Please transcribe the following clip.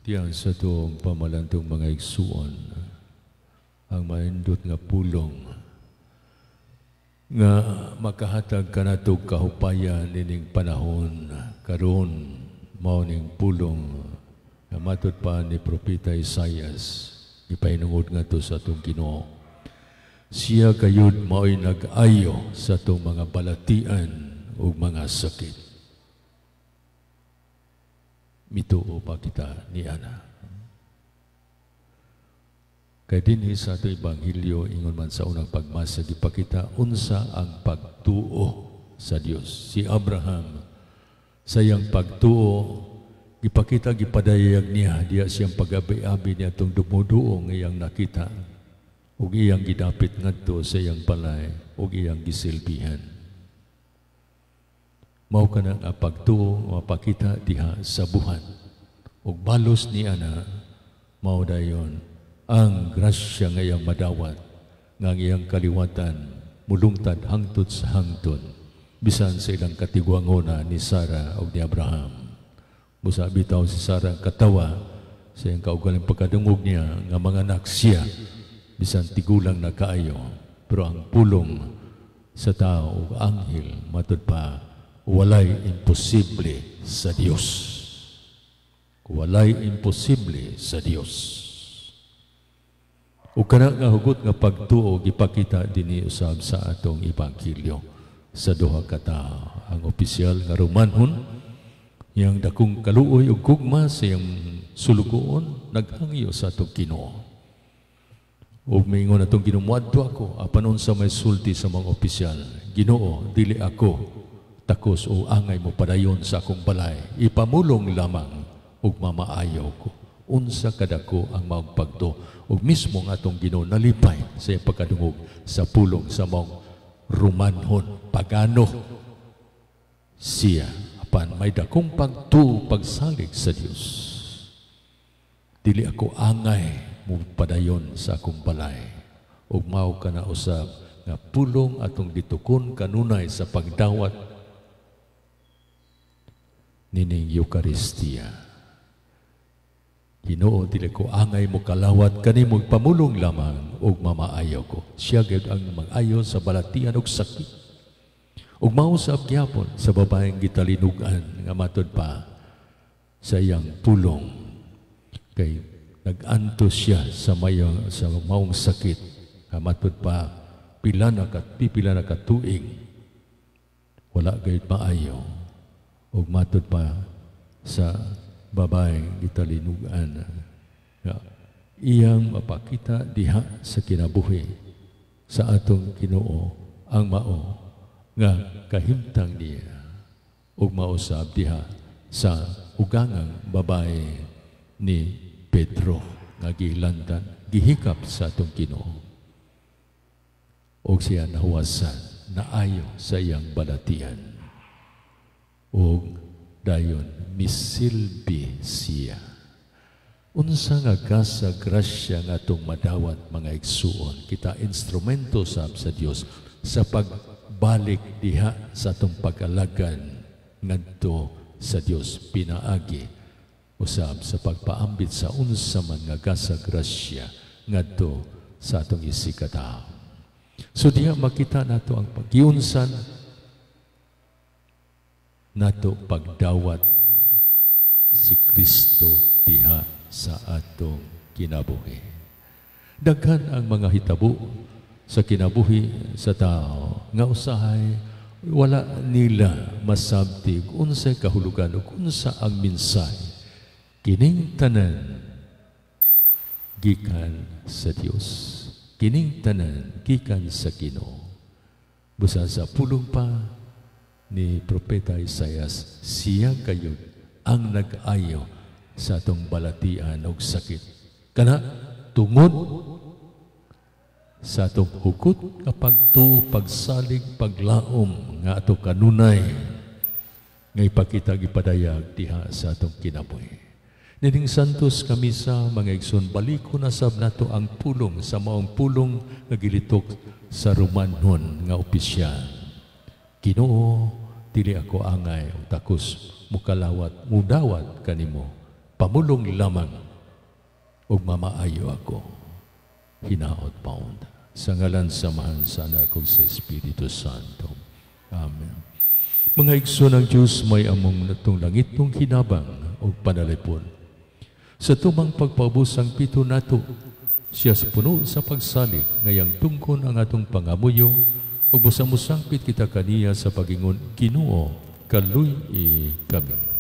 Diyan sa tuong pamalandong, mga igsuon, ang maindot nga pulong nga makahatag kanatog kahupayan nining panahon karon mao ning pulong nga matud pa ni Propeta Isaias, gipahinungod ngadto sa atong Ginoo. Siya gayud mao'y nag-ayo sa atong mga balatian ug mga sakit. Mituo pa kita ni ana? Kay dinhi sa ato ebanghelyo, ingon man sa unang pagbasa, gipakita unsa ang pagtuo sa Dios. Si Abraham, sa iyang pagtuo, gipakita, gipadayag niya diya siyang pag-abi-abi niya atong dumuduong iyang nakita ug iyang gidapit ngadto sa iyang balay ug iyang gisilbihan. Mao kana nga pagtuo mapakita diha sa buhat. Ug balos ni ana, mao dayon ang grasya nga iyang madawat nga ang iyang kaliwatan mulungtad hangtod sa hangtod bisan sa ilang katigwangona ni Sara ug ni Abraham. Busa bitaw si Sara katawa sa iyang kaugaling pagkadungog niya nga manganak siya bisan tigulang na kaayo, pero ang pulong sa tao ug anghel, matud pa, walay imposible sa Dios. Walay imposible sa Dios. Ug kana nga hugot nga pagtuo gipakita dinhi usab sa atong ebanghelyo sa duha ka tawo. Ang opisyal nga Romanhon, iyang dakong kaluoy ug gugma sa iyang sulugoon, naghangyo sa atong Ginoo. Ug miingon atong Ginoo, "Muadto ako," apan unsa may sulti sa mga opisyal? "Ginoo, dili ako takos o angay mo padayon sa akong balay. Ipamulong lamang ug mamaayo ko." Unsa kadako ang maong pagtuo. Ug mismo ang atong Ginoo nalipay sa iyang pagkadungog sa pulong sa maong Romanhon, pagano siya, apan may dakong pagtuo, pagsalig sa Dios. "Dili ako angay mo padayon sa akong balay." Ug mao kana usab nga pulong atong gitukon kanunay sa pagdawat nining Eucharistia. "Ginoo, dili ko angay mo kalawat kanimo, pamulong lamang ug mamaayo ko." Siya gyud ang mag-ayo sa balatian ug sakit. Ug mao sab gyapon sa babaeng gitalinugan nga matud pa sa iyang pulong kay nag-antos siya sa maong sakit nga matud pa pipila na ka tuig wala gayud maayo. Ug matud pa sa babaeng gitalinugan nga iyang mapakita diha sa kinabuhi sa atong Ginoo ang mao nga kahimtang niya, ug mausab diha sa ugangang babae ni Pedro nga gihilantan, gihikap sa atong Ginoo ug siya nahuwasan, naayo sa iyang balatian ug dayon misilbi siya. Unsa nga gasa grasya nga atong madawat, mga igsuon? Kita instrumento sab sa Dios sa pagbalik diha sa atong pag-alagan ngadto sa Dios pinaagi usab sa pagpaambit sa unsa man nga gasa grasya ngadto sa atong isigkatawo. So diha makita nato ang paggiunsan nato pagdawat si Kristo diha sa atong kinabuhi. Daghan ang mga hitabo sa kinabuhi sa tao nga usahay wala nila masabti unsay kahulugan ug unsa ang mensahe. Kining tanan gikan sa Dios. Kining tanan gikan sa Ginoo. Busa sa pulong pa ni Propeta Isaias, siya gayud ang nag-ayo sa atong balatian og sakit. Kana tungod sa atong hugot nga pagtuo, pagsalig, paglaom nga ato kanunay nga ipakita, gipadayag diha sa atong kinabuhi. Nining Santos nga Misa, mga igsoon, baliko na sab nato ang pulong sa maong pulong nga gilitok sa Romanhon nga opisyal. "Ginoo, dili ako angay o takos mukalawat, mudawat kanimo. Pamulong lamang ug mamaayo ako. Hinaot paunta. Sa ngalan sa Amahan, sa Anak ug sa Espiritu Santo. Amen. Mga igsoon, ang Diyos may among natong langitnong hinabang ug panalipon. Sa tumang pagpaubos ang pito nato, siya sa puno sa pagsalig, ngayang tungkon ang atong pangamuyo, ug busa musangpit kita kaniya sa pagingon, "Ginoo, kaluy-i kami."